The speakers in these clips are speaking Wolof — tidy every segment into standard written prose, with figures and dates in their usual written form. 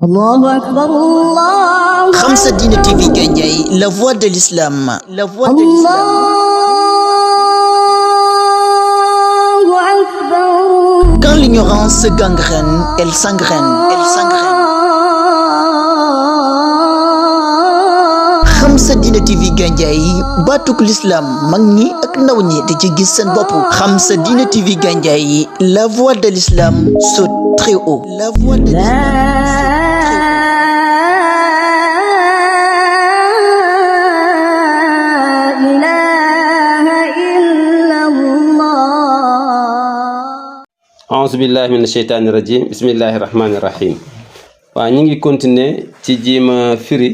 الله أكبر الله Khamsa Dine TV Gandiaye, la voix de l'islam, la voix de l'islam. الله أكبر. Quand l'ignorance gangrène, elle s'engraine, elle s'engraine. Khamsa Dine TV Gandiaye, batuk l'islam, mag ñi ak ndaw ñi di ci gis seen bopp. Khamsa Dine TV Gandiaye, la voix de l'islam saute très haut. La voix de l'islam. auzu billahi mina sheytaani rajim bismillahi rahmaani rahim waaw ñu ngi continuer ci jéema firi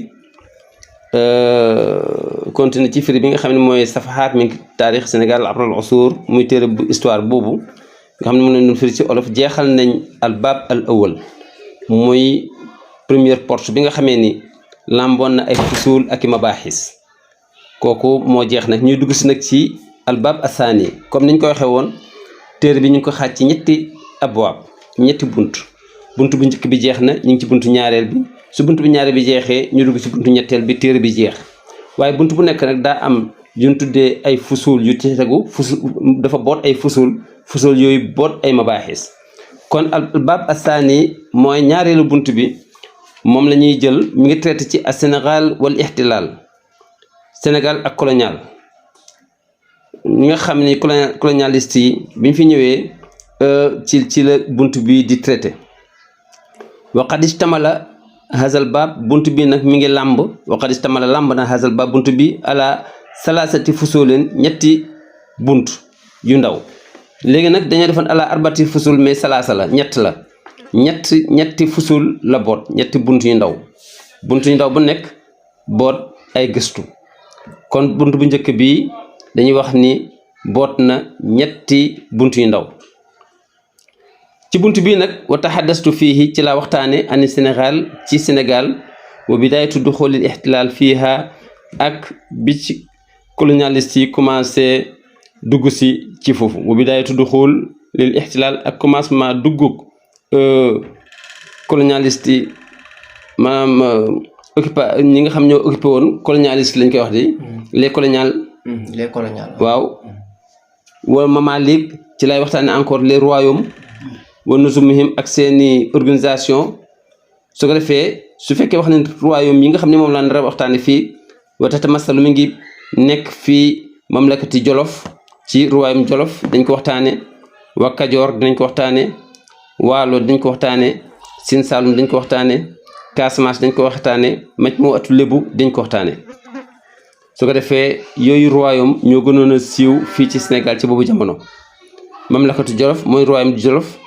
continuer ci firi bi nga xam ne mooy safahaat min taarix Sénégal abral usur muy téere bu histoire boobu nga xam ne mën nañu firi ci olof jeexal nañ al baab al awal muy première porte bi nga xamee ni lamboon na ay fusul ak i mabaaxis kooku moo jeex nag ñuy dugg si nag ci al baab athani comme niñ ko waxee woon téere bi ñu ngi ko xaaj ci ñetti abwaab ñetti bunt bu njëkk bi jeex na ñu ngi ci buntu ñaareel bi su buntu bi ñaareel bi jeexee ñu dugg ci buntu ñetteel bi téere bi jeex waaye buntu bu nekk nag daa am yu ñu tuddee ay fusul yu ci tegu fusul dafa boot ay fusul yooyu boot ay mabaaxis kon al baab athani mooy ñaareelu bunt bi moom la ñuy jël mi ngi traité ci a Sénégal wal ihtilal Sénégal ak colonial ñi nga xam ni colonialiste yi bi ñu fi ñëwee ci la bunt bi di traité waqad istamala hazal baab bunt bi nag mi ngi làmb waqad istamala làmb na hazal baab bunt bi ala salasati fusulin ñetti bunt yu ndaw léegi nag dañoo defoon ala arbati fusul mais salaasa la ñetti fusul la boot ñetti bunt yu ndaw bu nekk boot ay gëstu kon bunt bu njëkk bi dañuy wax ni boot na ñetti bunt yu ndaw ci bunt bii nag wa taxaddastu fiihi ci la waxtaane ani Sénégal ci Sénégal wa bidaayatu duxulil ixtilaal fiiha ak bi ci colonialiste yi commencé dugg si ci foofu wa bidaayatu duxul lil ixtilaal ak commencement duggug colonialiste yi maanaam occupé ñi nga xam ñoo occupé woon colonialiste lañ koy wax di les coloniales waaw wa mamalik ci lay waxtaane encore les royaumes wa nuzumihim ak seeni organisation su ko defee su fekkee wax ne royaume yi nga xam ne moom la nar a waxtaane fii wa tatamasalu mi ngi nekk fii mamlakati Jolof ci royaume Jolof dañ ko waxtaane wa Kajoor dinañ ko waxtaane Waalo dañ ko waxtaane Siin Saalum dañ ko waxtaane Casamance dañ ko waxtaane Majmuatu Lébu dañ ko waxtaane su ko defee yooyu royaume ñoo gënoon a siiw fii ci Sénégal ci boobu jamono mamlakatu Jolof mooy royaume di Jolof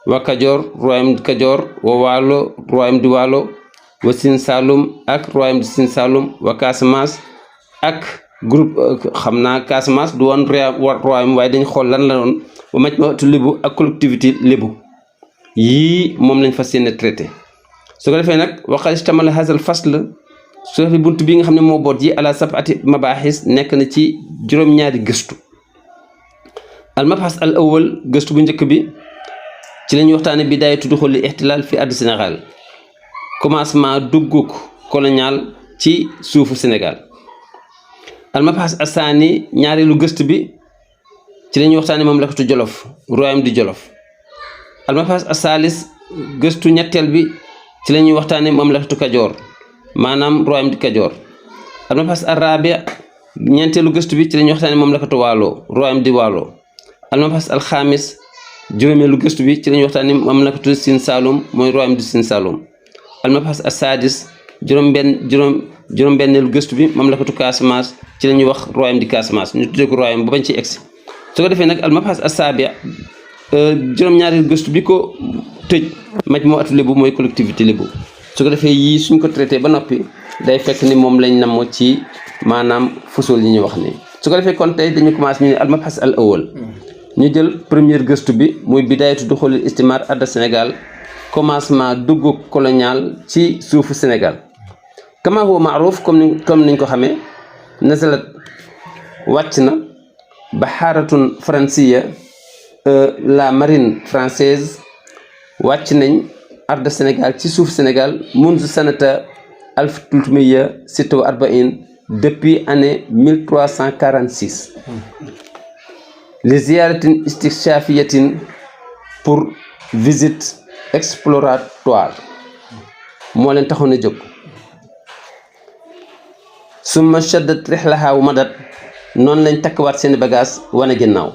wa Kajoor royaume di Kajoor wa Waalo royaume di Waalo wa Siin Saalum ak royaume di Siin Saalum wa Casamance ak groupe xam naa Casamance du woon royaume waaye dañ xool lan la doon wa Majmuatu Lébu ak collectivité Lébu yii moom lañ fas yéene traité su ko defee nag waqad ishtamala hazal fasl su defee bunt bi nga xam ne moo boot ji ala sab'ati mabaaxis nekk na ci juróom-ñaari gëstu al mabxas al awwal gëstu bu njëkk bi ci la ñuy waxtaane bidaayatu duxuli ixtilaal fi ardi Sénégal commencement dugguk colonial ci suufu Sénégal al mabxas asaani ñaareelu gëstu bi ci la ñuy waxtaane mamlakatu Jolof royaume di Jolof al mabxas asaalis gëstu ñetteel bi ci la ñuy waxtaane mamlakatu Kajoor maanaam royaume di Kajoor al mabxas arabi ñeenteelu gëstu bi ci la ñuy waxtaane mamlakatu Waalo royaume di Waalo al mabxas alxaamis juróomeelu gëstu bi ci la ñuy waxtaane mamlakatu Siin Saalum mooy royaume di Siin Saalum al mabxas asaadis juróom-benneelu gëstu bi mamlakatu Casamance ci la ñuy wax royaume di Casamance ñu tuddee ko royaume ba bañ ci egsi su ko defee nag al mabxas asaabi juróom-ñaareelu gëstu bi ko tëj Majmuatu Lébu mooy collectivité Lébu su ko defee yii suñ ko traité ba noppi day fekk ni moom lañ namm ci maanaam fusul yi ñu wax nii su ko defee kon tey dañu commencé ñu ne al mabxas al awal ñu jël première gëstu bi muy bidaayatu duxulil istimar adda Sénégal commencement duggu colonial ci suufu Sénégal kama huwa maaruf comme niñ ko xamee nazalat wàcc na baharatun fransiya la marine française wàcc nañ arda Sénégal ci suuf Sénégal munzu sanata 1346 depuis année 1346 li ziyaratin istikshafiyatin pour visite exploratoire moo leen taxoon a jóg summa shaddat rihlaha wa madat noonu lañ takkawaat seeni bagage wane ginnaaw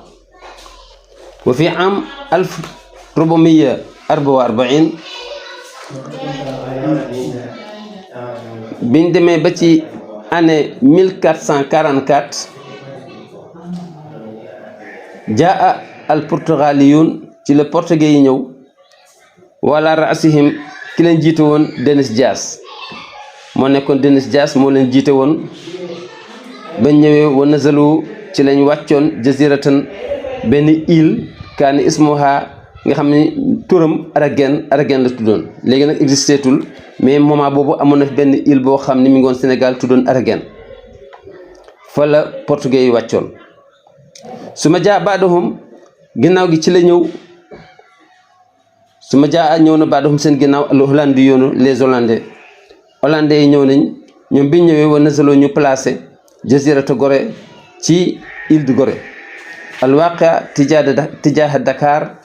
wa fi am 1444 biñ demee ba ci année 1444 jaa al portugaliyun ci le portugais yi ñëw wala raasihim ki leen jiite woon Denis Dias moo nekkoon Denis Dias moo leen jiite woon bañ ñëwee wa nazalu ci lañ wàccoon jaziratan benn île kaani ismuha nga xam ne turam Aragen la tuddoon léegi nag existeetul mais moment boobu amoon na benn île boo xam ne mi ngi woon Sénégal tuddoon Aragen fa la portugais yi wàccoon su ma jaa baadahum ginnaaw gi ci la ñëw su ma jaa ñëw na baadahum seen ginnaaw al hollandi yoonu les hollandais yi ñëw nañ ñoom biñ ñëwee wa nasaloo ñu placé jazirata Gorée ci île de Gorée al waqia tijaaha Dakar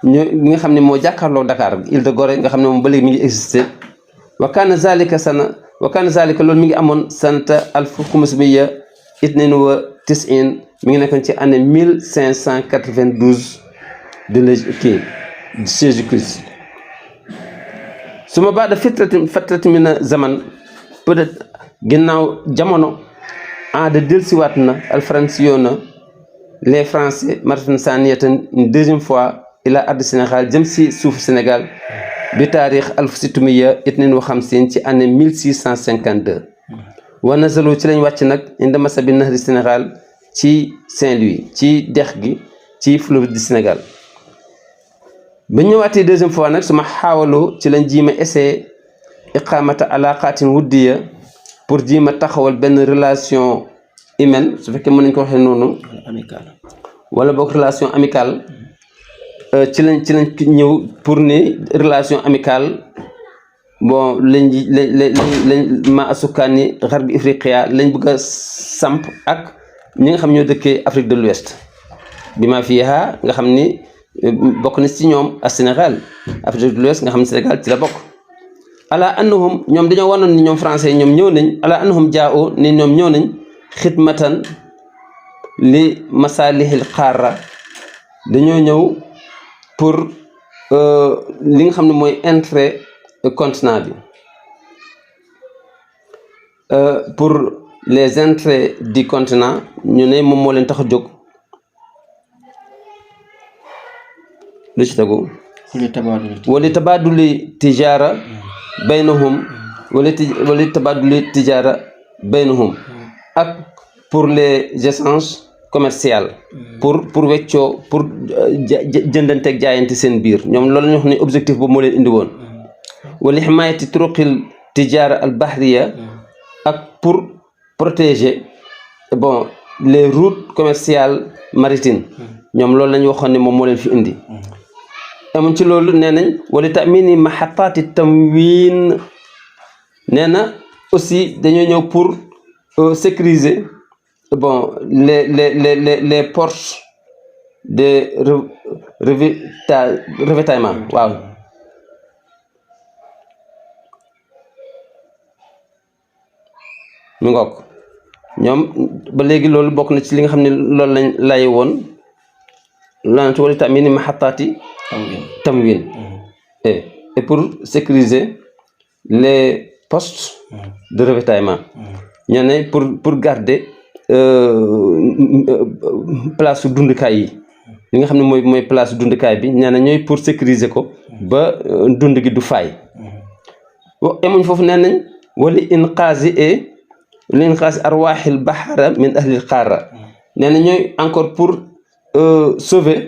ñoo nga xam ne moo jàkkaarloo Dakar île de Gorée nga xam ne moom ba léegi mi ngi existé wa kaana zalika loolu mi ngi amoon sanata 1592 mi ngi nekkoon ci année 1592 de Jésus-Christ su ma baada fatrati mina zaman peut-être ginnaaw jamono de dellusiwaat na alfransiyoona les français maratan saniyatan une deuxième fois ila ardi Sénégal jëm si suufu Sénégal bi taarix 1652 ci année 1652 wa nazalu ci lañ wàcc nag inda masabi nahri Sénégal ci Saint-Louis ci dex gi ci fleuve du Sénégal ba ñëwaatee deuxième fois nag suma xaawaloo ci lañ jiima essayé iqamata alaqatin wuddiya pour jiima taxawal benn relation humaine su fekkee mën nañ ko waxee noonu wala boog relation amicale ci lañ ñëw pour ni relation amicale bon lañ ma asukkaani xarbi Ifriqiya lañ bëgg a samp ak ñi nga xam ñoo dëkkee Afrique de l'Ouest bi ma fiha nga xam ni bokk na ci ñoom ak Sénégal Afrique de l'Ouest nga xam ne Sénégal ci la bokk ala annahum ñoom dañoo wanoon ni ñoom français ñoom ñëw nañ ala annahum jaao ni ñoom ñëw nañ xidmatan li masalihil xaara dañoo ñëw pour li nga xam ne mooy intérêt continent bi pour les intérêts du continent ñu ne moom moo leen tax a jóg lu ci tegu wala tabaaduli tijaara baynahum wala tabaaduli tijaara baynahum ak pour les échanges commerciaux pour weccoo pour jëndanteeg jaayante seen biir ñoom loolu la ñu wax ne objectif boobu moo leen indi woon wala himayati turuqil tijaara al bahriya ak pour protéger bon les routes commerciales maritimes ñoom loolu la ñu waxoon ne moom moo leen fi indi amuñ ci loolu nee nañ wala tamini mahatati tamwin nee na aussi dañoo ñëw pour sécuriser bon les ports de ravitaillement waaw mi ngoog ñoom ba léegi loolu bokk na ci li nga xam ne loolu lañ lay woon lanti wala tamini mahatati tamwin et pour sécuriser les postes de ravitaillement ñoo ne pour garder place dundukaay yi li nga xam ne mooy place dundukaay bi nee na ñooy pour sécuriser ko ba dund gi du faay emuñ foofu nee nañ wala inqaazi arwaaxil bahra min ahlil qaara nee na ñooy encore pour sauver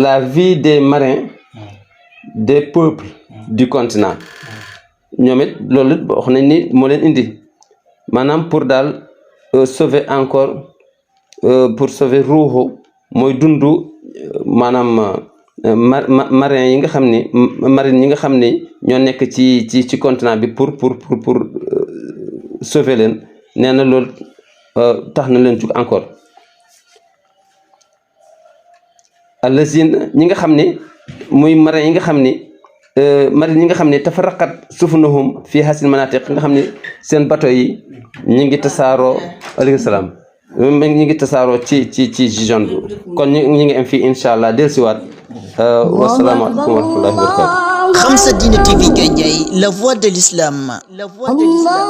la vie des marins des peuples du continent ñoom it loolu wax nañ ni moo leen indi maanaam pour daal sauver encore pour sauver ruuxu mooy dundu maanaam marin yi nga xam ni marine yi nga xam ni ñoo nekk ci continent bi pour sauver leen nee na loolu tax na leen jug encore allazine ñi nga xam ni muy marin yi nga xam ni marine yi nga xam ni tafarraqat sufunuhum fii hasil manatiq nga xam ni seen bateau yi ñi ngi tasaaroo alayhi salaam ñi ngi tasaaroo ci zone bi kon ñi ngi am fii incha allah dellusiwaat wasalaamu aleykum wa rahmatullahi wa barakatuh. Khamsa Dina TV Gandiaye, la voix de l'islam. La voix de l'islam.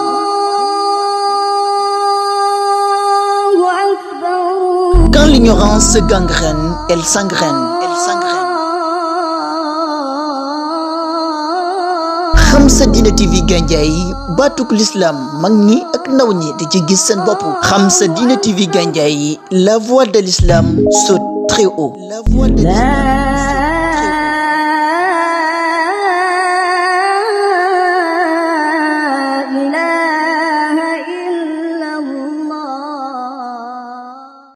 Quand l'ignorance se gangrène, elle s'engraine. Khamsa Dina TV Gandiaye, batuk l'islam mag ñi ak ndaw ñi di ci gis seen bopp. Khamsa Dina TV Gandiaye, la voix de l'islam saute très haut. La voix de l'islam.